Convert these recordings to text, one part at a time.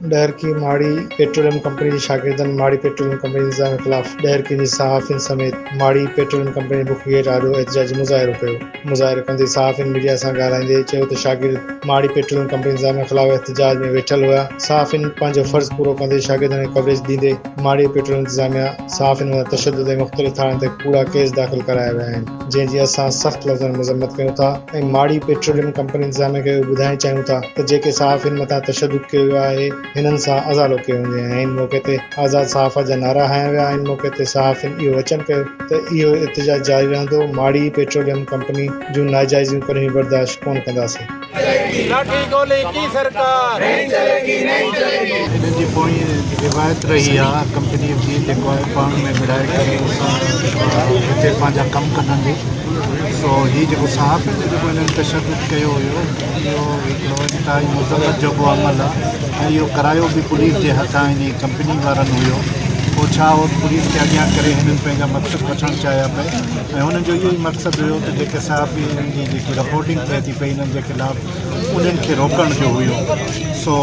ڏهرڪي ماڙي petroleum company جي شاگردن ماڙي petroleum company انتظاميه خلاف ڏهرڪي جي صحافين سميت ماڙي پيٽروليم ڪمپني جي مک گيٽ آڏو احتجاجي مظاهرو ڪيو. مظاهرو ڪندي صحافين ميڊيا سان ڳالهائيندي چيو ته شاگرد ماڙي پيٽروليم ڪمپني انتظاميه خلاف احتجاج ۾ ويٺل هيا، صحافين پنهنجو فرض پورو ڪندي شاگردن کي ڪوريج ڏيندي ماڙي پيٽروليم انتظاميه صحافين مٿان تشدد ۽ مختلف ٿاڻن تي ڪوڙا ڪيس داخل ڪرايا ويا آهن جنهن جي اسان سخت لفظن ۾ مذمت ڪيون ٿا ۽ ماڙي پيٽروليم ڪمپني انتظاميه کي اهو ٻڌائڻ چاهيون ٿا ته جيڪي صحافين مٿان تشدد ڪيو ويو آهي هنن سان ازالو ڪيو وڃي ۽ ان موقعي تي آزاد صحافت جا نعرا هنيا ويا ان موقعي تي صحافين اهو وچن ڪيو ته اهو احتجاج جاري رهندو ماڙي پيٽروليم ڪمپني جون ناجائزيون ڪڏهن به برداشت ڪونه ڪنداسين. لاٺي گولي ڪي سرڪار نهين چليگي نهين چليگي. هنن جي پوئين روايت رهي آ ڪمپني جي جيڪو آهي پاڻ ۾ وڙهائي ڪري اسان جيڪو آهي هتي پنهنجا ڪم ڪڍندي سو هي جيڪو صحافين تي جيڪو هنن تشدد ڪيو هيو اهو هڪڙو انتهائي مذمت جوڳو عمل آ ۽ اهو ڪرايو به پوليس جي هٿان انهي ڪمپني وارن هيو پوء ڇا هو پوليس کي اڳيان ڪري هنن پنهنجا مقصد وٺڻ چاهيا پئي ۽ هنن جو اهو ئي مقصد هيو ته جيڪي صحافي هنن جي جيڪي رپورٽنگ ٿئي ٿي پئي هنن جي خلاف انهن کي روڪڻ جو هيو سو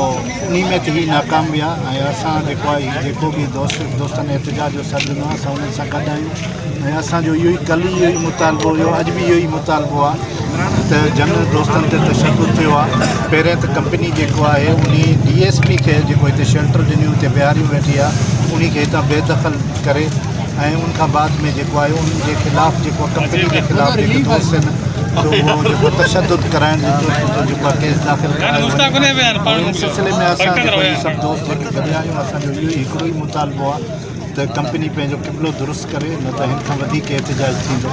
انهي ۾ ته هي ناڪام ويا ۽ اسان جيڪو آهي هي جيڪو به دوست دوستن احتجاج جو سڏ ڏنو آهي اسان انهن سان گڏ آهيون ۽ اسان جو اهو ئي ڪل ئي اهو ئي مطالبو هيو اڄ به اهو ئي مطالبو آهي ته جن دوستن تي تشدد ٿيو آهي پهرين ته ڪمپني جيڪو آهي انهي ڊي ايس پي کي جيڪو هتي شيلٽر ڏني اتي ويهاريون ويٺي آهي انهي کي هتان بي دخل ڪري ۽ ان کان بعد ۾ جيڪو آهي ان جي خلاف جيڪو ڪمپني جي خلاف جيڪي دوست آهن ته اهو جيڪو تشدد ڪرائڻ جو جيڪو آهي ڪيس داخل ڪرايو وڃي ان سلسلي ۾ اسان جيڪو هي سڀ دوست جيڪي گڏيا آهيون اسان جو اهو ئي هڪڙو ئي مطالبو آهي ته ڪمپني پنهنجو قبلو درست ڪري نه ته هن کان وڌيڪ احتجاج ٿيندو.